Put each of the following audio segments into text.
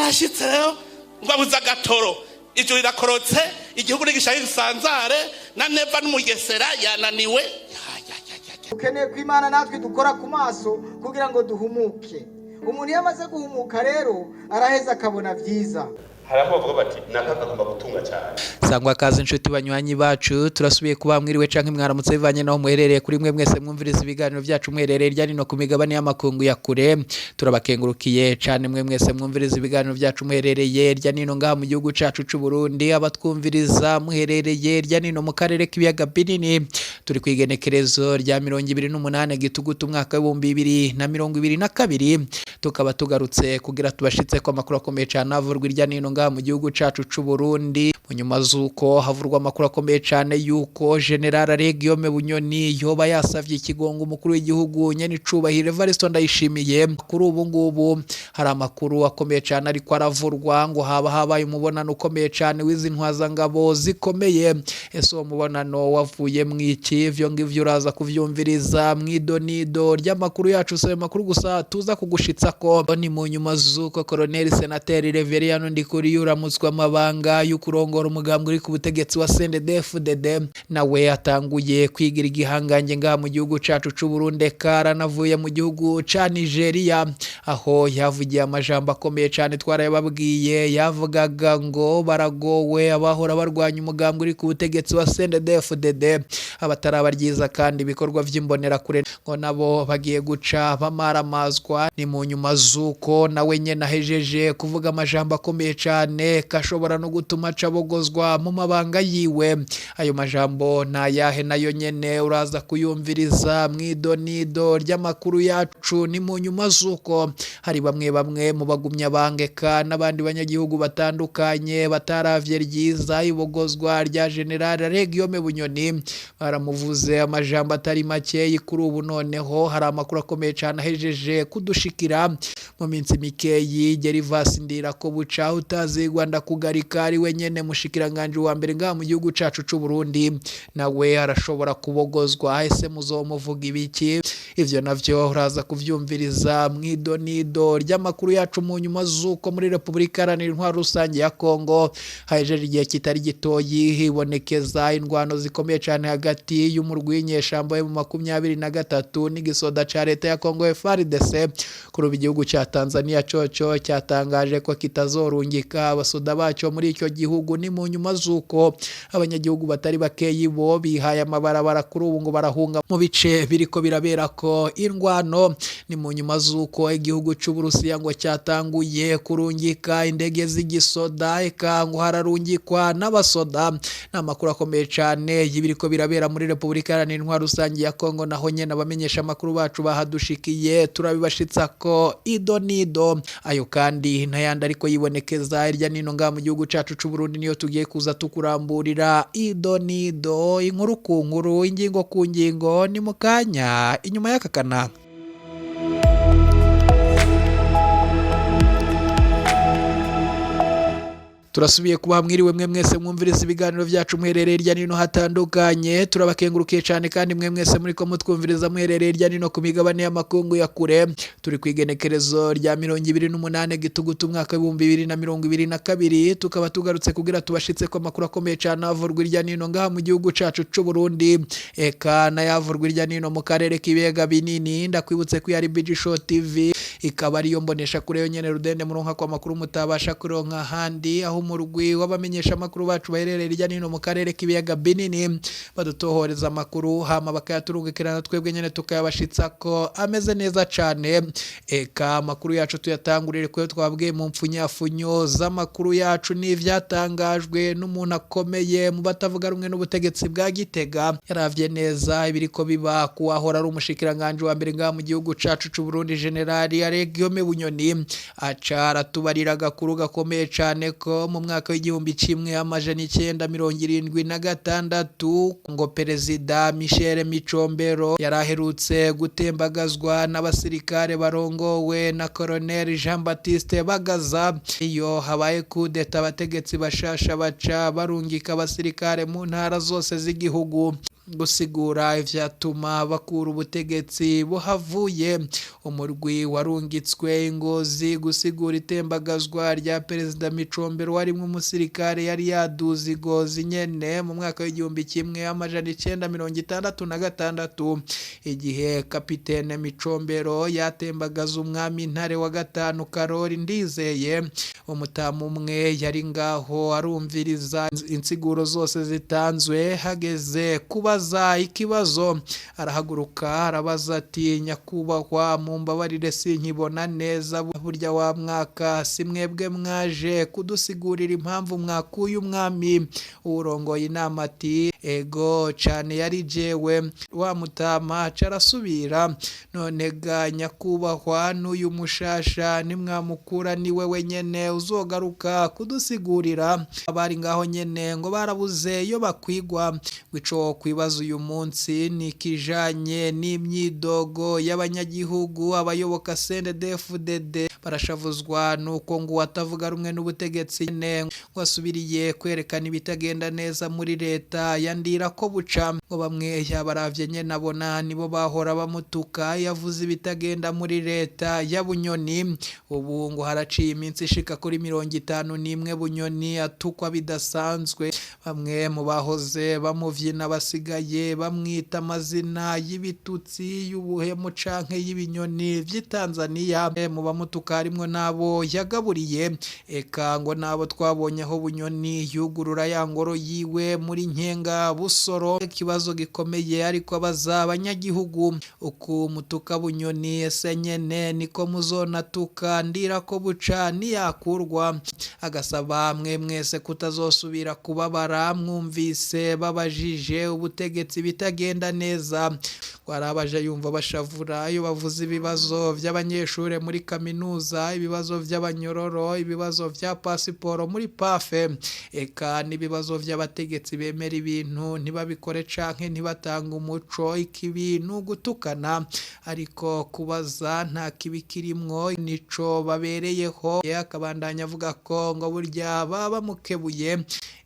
Byarashitse rero ngo abuze agatoro, ijuru rirakorotse, igihugu n'igishaye gisanzare na Neva n'Umugesera yananiwe. Ya, ya, ya, ya, ya. Ukeneye ko Imana natwe dukora ku maso kugira ngo duhumuke. Umuntu iyo amaze guhumuka rero araheza akabona byiza. Hari aho bavuga bati naka agomba gutunga cyane. Sangwa kazi inshuti banywanyi bacu, turasubiye kuba mwiriwe canke mwaramutse bivanye naho muherereye. Kuri mwe mwese mwumviriza ibiganiro byacu muherereye irya nino ku migabane y'amakungu ya kure, turabakengurukiye cane. Mwe mwese mwumviriza ibiganiro byacu muherereye irya nino ngaha mu gihugu cacu c'u Burundi, abatwumviriza muherereye irya nino mu karere k'ibiyaga binini, turi ku igenekerezo rya 28 Gitugutu umwaka w'2022, tukaba tugarutse kugira tubashitse ko amakuru akomeye cane avurwa irya nino ngaha mu gihugu cacu c'u Burundi, mu nyuma z'uko havurwa amakuru akomeye cane yuko General Guillaume Bunyoni yoba yasavye ikigongo umukuru w'igihugu nyenicubahiro Evariste Ndayishimiye. Kuri ubu ngubu hari amakuru akomeye cane ariko aravurwa ngo haba habaye umubonano ukomeye cane w'izi ntwazangabo zikomeye. Ese uwo mubonano wavuye mwiki? Ivyo ngivyo uraza kuvyumviriza mwidonido ry'amakuru yacu. Si ayo makuru gusa tuza kugushitsa ko ni mu nyuma z'uko Colonel Senateri Reveriyano Ndikuriyo uramutswa amabanga y'ukurongora umugambwe uri ku butegetsi wa CNDD-FDD nawe atanguye kwigira igihangange ngaha mu gihugu cacu c'u Burundi, eka aranavuye mu gihugu ca Nigeria aho yavugiye amajambo akomeye cane twarayababwiye. Yavugaga ngo baragowe abahora barwanya umugambwe uri ku butegetsi wa CNDD-FDD, abataraba ryiza kandi ibikorwa vy'imbonerakure ngo nabo bagiye guca bamaramazwa. Ni mu nyuma z'uko nawe nyene ahejeje kuvuga amajambo akomeye cane kashobora no gutuma acabogozwa mu mabanga yiwe. Ayo majambo nayahe? Nayo nyene uraza kuyumviriza mwidonido ry'amakuru yacu. Ni mu nyuma z'uko hari bamwe bamwe mu bagumya bangeka n'abandi banyagihugu batandukanye bataravye ryiza ibogozwa rya General Guillaume Bunyoni, baramuvuze amajambo atari make. Kuri ubu noneho hari amakuru akomeye cane ahejeje kudushikira mu minsi mikeyi, Gervas Ndirakobuca utazigwa ndakugarika ari we nyene mushikiranganje wa mbere ngaha mu gihugu cacu c'u Burundi, nawe arashobora kubogozwa. Ese muzomuvuga ibiki? Ivyo navyo uraza kuvyumviriza mwidonido ry'amakuru yacu. Mu nyuma z'uko muri Repubulika Iharanira Intwaro Rusange ya Kongo hahejeje igihe kitari gitoyi hibonekeza indwano zikomeye cane hagati y'umurwi w'inyeshamba mu 23 n'igisoda ca leta ya Kongo FARDC, kuri ubu igihugu ca Tanzania coco cyatangaje ko kitazorungika abasoda baco muri ico gihugu. Ni mu nyuma z'uko abanyagihugu batari bakeyi bo bihaye amabarabara, kuri ubu ngo barahunga mu bice biriko birabera ko indwano. Ni mu nyuma z'uko igihugu c'Uburusiya ngo cyatanguye kurungika indege z'igisoda, eka ngo hararungikwa n'abasoda. Ni amakuru akomeye cane y'ibiriko birabera muri Repubulika Iharanira Intwaro Rusange ya Kongo, naho nyene abamenyesha amakuru bacu bahadushikiye turabibashitsa ko ido nido. Ayo kandi n'ayandi ariko yibonekeza hirya nino ngaha mu gihugu cacu c'u Burundi niyo tugiye kuza tukuramburira ido nido, inkuru ku nkuru, ingingo ku ngingo. Ni mu kanya inyuma y'aka kanaka. Turasubiye kuba mwiriwe mwe mwese mwumviriza ibiganiro byacu muherereye hirya nino hatandukanye, turabakengurukiye cyane kandi mwe mwese muri ko mutwumviriza muherereye hirya nino ku migabane y'amakungu ya kure. Turi ku igenekerezo rya 28 Gitugutu umwaka w'2022, tukaba tugarutse kugira tubashitse ko amakuru akomeye cyane avurwa hirya nino ngaha mu gihugu cacu c'u Burundi, eka n'ayavurwa hirya nino mu karere k'ibiyaga binini. Ndakwibutse ko yari BG Show TV, ikaba ariyo mbonesha kure yonyene rudende muronka kwa makuru mutabasha kuronka ahandi, aho umurwi w'abamenyesha amakuru bacu baherereye hirya nino mu karere k'ibiyaga binini badutohoreza amakuru hama bakayaturungikirana, twebwe nyene tukayabashitsa ko ameze neza cane. Eka amakuru yacu tuyatangurire kuyo twabwiye mu mpfunyafunyo z'amakuru yacu n'ivyatangajwe n'umuntu akomeye mu batavuga rumwe n'ubutegetsi bwa Gitega. Yaravye neza ibiriko biba kuwahora ari umushikiranganje wa mbere ngaha mu gihugu cacu c'u Burundi General Guillaume Bunyoni, aca aratubarira agakuru gakomeye cane ko mu mwaka w'1976 ngo Perezida Michel Micombero yaraherutse gutembagazwa n'abasirikare barongowe na Colonel Jean Baptiste Bagaza. Iyo habaye kudeta abategetsi bashasha baca barungika abasirikare mu ntara zose z'igihugu. Gusigura ivyatuma bakura ubutegetsi buhavuye. Umurwi warungitswe Ingozi gusigura itembagazwa rya Perezida Micombero warimwo umusirikare yari yaduze Ingozi nyene mu mwaka w'1966, igihe kapitene Micombero yatembagaza umwami Ntare wa gatanu Karori Ndizeye. Umutamu umwe yari ngaho arumviriza insiguro zose zitanzwe, hageze kubaza ikibazo arahaguruka arabaza ati: "Nyakubahwa, mumbabarire sinkibona neza, burya wa mwaka si mwebwe mwaje kudusigurira impamvu mwakuye umwami?" Uwurongoye inama ati: "Ego cane, yari jewe." Wa mutama aca arasubira: "None ga nyakubahwa, n'uyu mushasha nimwamukura ni wewe nyene uzogaruka kudusigurira?" Abari ngaho nyene ngo barabuze iyo bakwigwa. Ngo ico kwibaza uyu munsi ni ikijanye n'imyidogo y'abanyagihugu. Abayoboka CNDD-FDD barashavuzwa nuko ngo uwatavuga rumwe n'ubutegetsi nyene ngo asubiriye kwerekana ibitagenda neza muri leta yandira ko buca. Ngo bamwe yabaravye nyene abona nibo bahora bamutuka yavuze ibitagenda muri leta ya Bunyoni. Ubu ngo haraciye iminsi ishika kuri 51 Bunyoni atukwa bidasanzwe. Bamwe mu bahoze bamuvyina basigaye bamwita amazina y'ibitutsi, y'ubuhemu canke y'ibinyoni vy'i Tanzania. Mu bamutuka harimwo n'abo yagaburiye, eka ngo n'abo twabonye aho Bunyoni yugurura ya ngoro yiwe muri Nkenga Busoro. Ikibazo gikomeye ariko abaza abanyagihugu: uku mutuka Bunyoni, ese nyene niko muzonatuka ndira ko buca niyakurwa? Agasaba mwe mwese kutazosubira kubabara mwumvise babajije ubutegetsi bitagenda neza. Ngo hari abaje yumva bashavura iyo bavuze ibibazo vy'abanyeshure muri kaminuza, ibibazo vy'abanyororo, ibibazo vya pasiporo muri pafe, eka n'ibibazo vy'abategetsi bemera ibintu ntibabikore canke ntibatange umuco. Ikibi ni ugutukana, ariko kubaza nta kibi kirimwo, nico babereyeho. Akabandanya avuga ko ngo burya baba bamukebuye,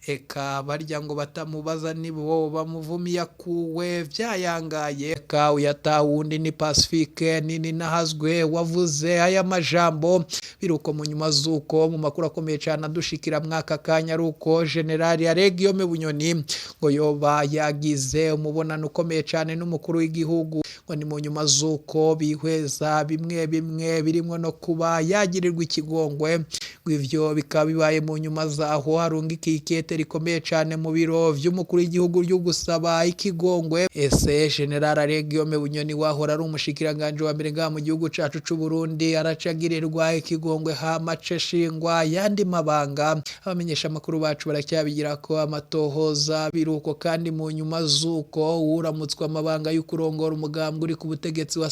eka barya ngo batamubaza nibo bamuvumiye akuwe vyayangaye. Eka uyata wundi ni Pacifique nini nahazwe wavuze aya majambo. Biruko mu nyuma z'uko mu makuru akomeye cane adushikira mwaka kanya ari uko General Aregiyome Bunyoni ngo yoba yagize umubonano ukomeye cane n'umukuru w'igihugu. Ngo ni mu nyuma z'uko bihweza bimwe bimwe birimwo no kuba yagirirwa ikigongwe. Ngo ivyo bikaba bibaye mu nyuma zaho harungikiye ikete rikomeye cane mu biro vy'umukuru w'igihugu ryo gusaba ikigongwe. Ese General Aregiyome Bunyoni wahora ari umushikiranganje wa mbere ngaha mu gihugu cacu c'u Burundi aracagirirwa ikigongwe hama ace shingwa yandi mabanga? Abamenyesha amakuru bacu baracyabigira ko amatohoza. Biruko kandi mu nyuma z'uko uramutswa amabanga y'ukurongora umugambwe uri ku butegetsi wa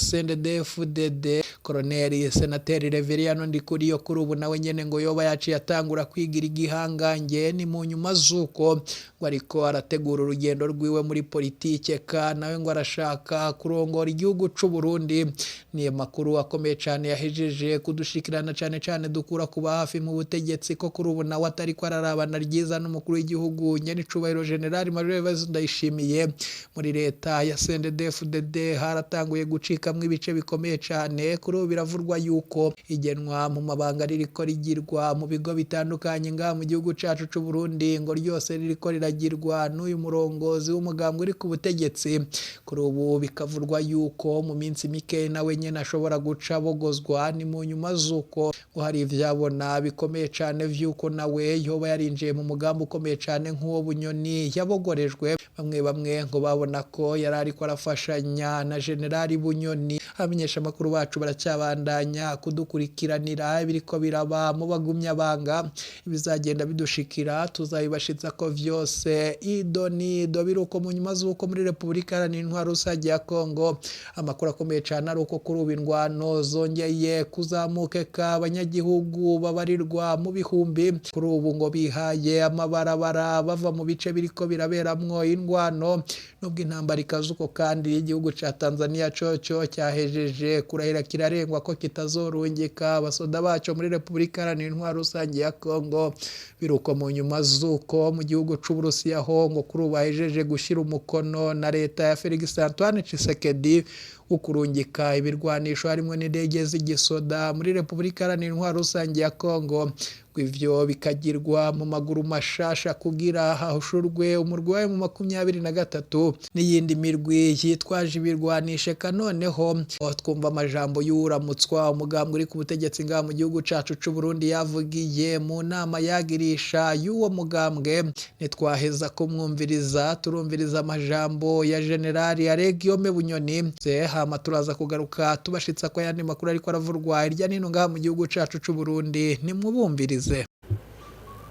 CNDD-FDD, Colonel Senateri Reveriyano Ndikuriyo, kuri ubu nawe nyene ngo yoba yaciye atangura kwigira igihangange. Ni mu nyuma z'uko ngo ariko arategura urugendo rwiwe muri politike, ka nawe ngo arashaka kurongora igihugu c'u Burundi. Ni makuru akomeye cane yahejeje kudushikirana cane cane dukura kuba hafi mu butegetsi, ko kuri ubu nawe atariko ararabana ryiza n'umukuru w'igihugu nyenicubahiro General Major Evariste Ndayishimiye. Muri leta ya CNDD-FDD haratanguye gucikamwo ibice bikomeye cane. Kuri ubu biravurwa yuko igenwa mu mabanga ririko rigirwa mu bigo bitandukanye ngaha mu gihugu cacu c'u Burundi ngo ryose ririko riragirwa n'uyu murongozi w'umugambwe uri ku butegetsi. Kuri ubu bikavurwa yuko mu minsi mike nawe nyene ashobora guca bogozwa. Ni mu nyuma z'uko ngo hari ivyabona bikomeye cane vy'uko nawe yoba yarinjiye mu mugambi ukomeye cane nk'uwo Bunyoni yabogorejwe. Bamwe bamwe ngo babona ko yari ariko arafashanya na General Bunyoni. Abamenyesha amakuru bacu baracyabandanya kudukurikiranira ibiriko biraba mu bagumya banga. Ibizagenda bidushikira tuzabibashitsa ko vyose ido nido. Biruko mu nyuma z'uko muri Repubulika Iharanira Intwaro Rusange ya Kongo amakuru akomeye cane ari uko kuri ubu indwano zongeye kuzamuka, eka abanyagihugu babarirwa mu bihumbi kuri ubu ngo bihaye amabarabara bava mu bice biriko biraberamwo indwano, nubwo intambara ikaze uko. Kandi igihugu ca Tanzania coco cyaheje gihejeje kurahira kirarengwa ko kitazorungika abasoda baco muri Repubulika Iharanira Intwaro Rusange ya Kongo. Biruko mu nyuma z'uko mu gihugu c'Uburusiya ho ngo kuri ubu bahejeje gushira umukono na leta ya Felix Antoine Tshisekedi ukurungika ibirwanisho harimo n'indege z'igisoda muri Repubulika Iharanira Intwaro Rusange ya Kongo, ivyo bikagirwa mu maguru mashasha kugira hahushurwe umurwi wa M23 n'iyindi mirwi yitwaje ibirwanisho. Eka noneho twumva amajambo y'uramutswa umugambwe uri ku butegetsi ngaha mu gihugu cacu c'u Burundi yavugiye mu nama yagirisha y'uwo mugambwe. Ntitwaheza kumwumviriza, turumviriza amajambo ya Generali Aregiyome Bunyoni, hama turaza kugaruka tubashitsa ko yandi makuru ariko aravurwa hirya n'ino ngaha mu gihugu cacu c'u Burundi. Nimwubumvirize.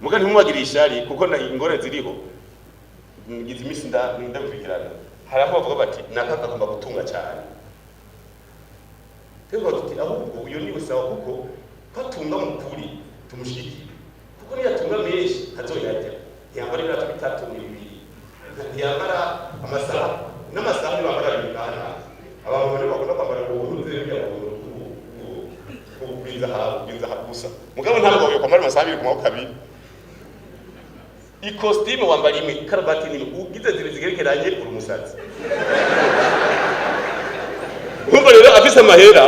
Muga ntimubagire ishari, kuko na ingorane ziriho ngize iminsi ndabikurikirana. Hari aho bavuga bati naka agomba gutunga cyane, tuvuga tuti ahubwo uyo niwe sawa, kuko ko atunga mu kuri tumushyigikiye, kuko niyo atunga menshi ntazoyarya, ntiyambara ibirato bitatu ni bibiri, ntiyambara amasaha n'amasaha, ntibambara bibiri ngaha. Abantu bane bakunda kwambara ubuntu bya bw'inzahabu bw'inzahabu gusa, mugabo ntabwo kwambara amasaha abiri ku maboko abiri. Ikositimu wambara imwe, ikaruvati nimwe, ugize zibiri zigerekeranye uri umusazi. Urumva rero afise amahera,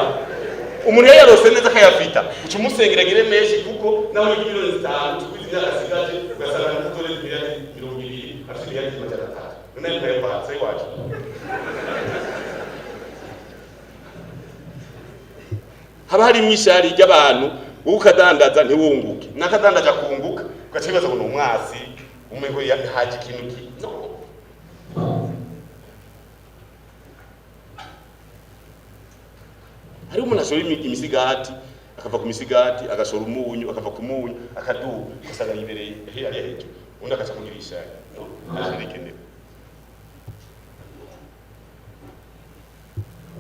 umuntu iyo yarose neza akayafita, uca umusengera agire menshi, kuko naho ugira miliyoni 5 tukwiza imyaka asigaje, ugasanga ntazoreza miliyoni 20, afise miliyari 300. None ntayo iwacu haba harimwo ishari ry'abantu. Wowe ukadandaza ntiwunguke, n'akadandaza kunguka ugaca wibaza ngo ni umwasi, umengo haje ikintu ki no. Hariho umuntu ashora imisigati, akava ku misigati agashora umunyu, akava ku munyu akaduga, ugasanga yibereye hariya hejuru, undi agaca kugira ishari. No, nta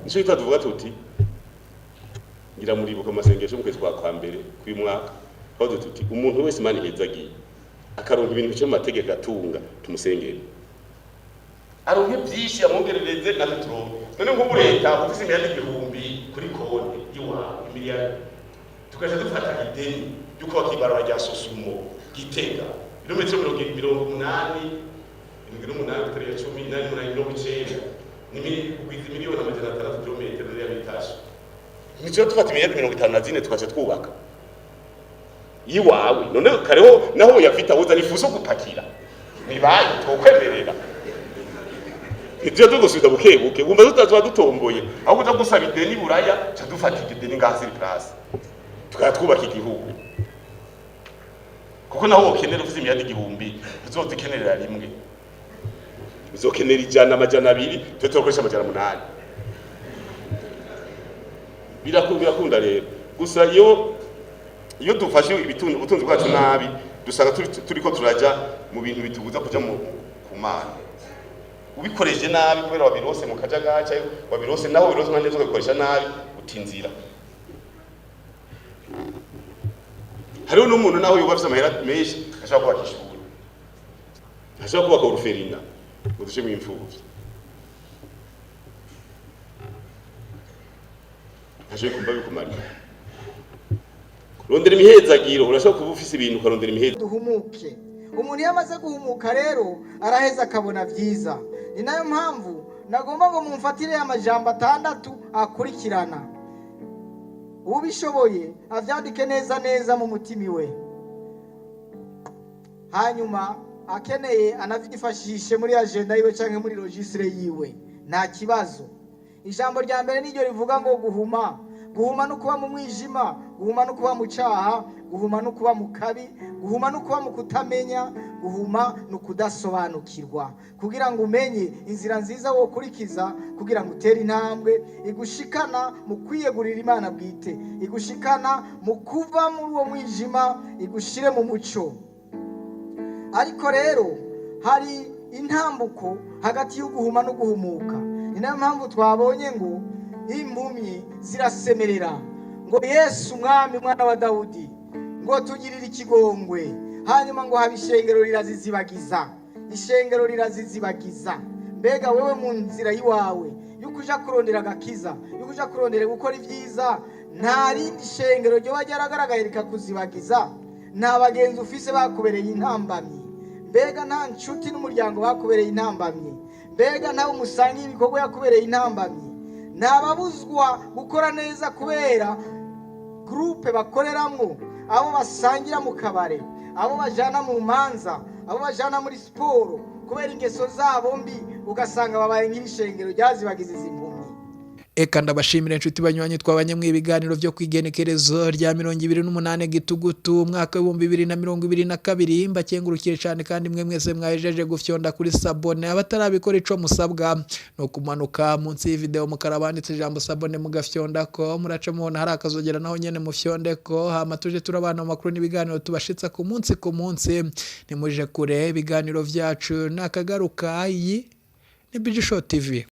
nico gituma tuvuga tuti ngira muribuka amasengesho mu kwezi kwa mbere k'uyu mwaka, aho tuti umuntu wese Imana ihezagiye akaronka ibintu bice mu mategeko atunga, tumusengere aronke byinshi, amwongerereze natwe turonke. None nk'ubu leta ufise imiliyari 1000 kuri konti iwawe, imiliyari, tugaca dufata ideni ry'uko ibarabara rya Sosumo Gitega, ibirometero 87 guteranya 18 90, ni kugwiza miliyoni 600 kilometero rehabilitation. Nicyo dufata miliyari 54 tukaca twubaka iwawe. None kareho naho uyafita uzana ifuso gupakira nibaye twokwemerera, ntituja tugusubiza buke buke, wumva tutazoba dutomboye. Aho kuja gusaba ideni Buraya, ca dufata iryo deni ngaha sur place, tukaba twubaka igihugu, kuko naho wokenera ufise imiliyari 1000 uzozikenerera rimwe, uzokenera 100, 200, twe turakoresha 800. Birakunda rero. Gusa iyo dufashe ubutunzi bwacu nabi, dusanga turiko turaja mu bintu bitubuza kuja ku Mana. Ubikoresheje nabi kubera wabirose mu kajagari, canke wabirose, naho wabirose neza ukabikoresha nabi, uta inzira. Hariho n'umuntu naho yoba afise amahera menshi ashobora kubaka ishuri, ashobora kubaka orphelinat ngo dushemo imfuvyi, ntashoboye kumva bikumariye. Rondera imihezagiro. Urashobora kuba ufise ibintu ukarondera imihezagiro. Duhumuke. Umuntu iyo amaze guhumuka rero araheza akabona byiza. Ni nayo mpamvu nagomba ngo mumfatire amajambo atandatu akurikirana, ubishoboye avyandike neza neza mu mutima iwe, hanyuma akeneye anavyifashishe muri agenda yiwe canke muri registre yiwe, nta kibazo. Ijambo rya mbere niryo rivuga ngo guhuma. Guhuma no kuba mu mwijima, guhuma no kuba mu caha, guhuma no kuba mu kabi, guhuma no kuba mu kutamenya, guhuma no kudasobanukirwa. Kugira ngo umenye inzira nziza wokurikiza kugira ngo utere intambwe igushikana mu kwiyegurira Imana bwite, igushikana mu kuva muri uwo mwijima, igushire mu muco. Ariko rero hari intambuko hagati y'uguhuma no guhumuka. Ni nayo mpamvu twabonye ngo impumyi zirasemerera ngo Yesu umwami, umwana wa Dawudi, ngo tugirire ikigongwe. Hanyuma ngo haba ishengero rirazizibagiza, ishengero rirazizibagiza. Mbega wewe mu nzira y'iwawe yo kuja kurondera agakiza, yo kuja kurondera gukora ibyiza, nta rindi shengero ryoba ryaragaragaye rikakuzibagiza? Nta bagenzi ufise bakubereye intambamyi? Mbega nta nshuti n'umuryango bakubereye intambamyi? Mbega ntawe umusangiye ibikorwa yakubereye intambamyi? Ntababuzwa gukora neza kubera groupe bakoreramwo, abo basangira mu kabare, abo bajana mu manza, abo bajana muri siporo, kubera ingeso zabo mbi, ugasanga babaye nk'ibishengero ryazibagiza izi mpumyi? Eka ndabashimira inshuti banywanyi twabanye mu ibiganiro byo kwigenekerezo rya 28 Gitugutu umwaka w'2022. Mbakengurukiye cyane kandi mwe mwese mwahejeje gufyonda kuri s'abonner. Abatarabikora, ico musabwa ni ukumanuka munsi y'ivideo, mukarabanditse ijambo "s'abonner", mugafyonda ko muraca mubona hari akazogera, naho nyene mufyonde ko, hama tuje turabana mu makuru n'ibiganiro tubashitsa ku munsi ku munsi. Nimuje kure, ibiganiro vyacu nakagaruka. Iyi ni Big Show TV.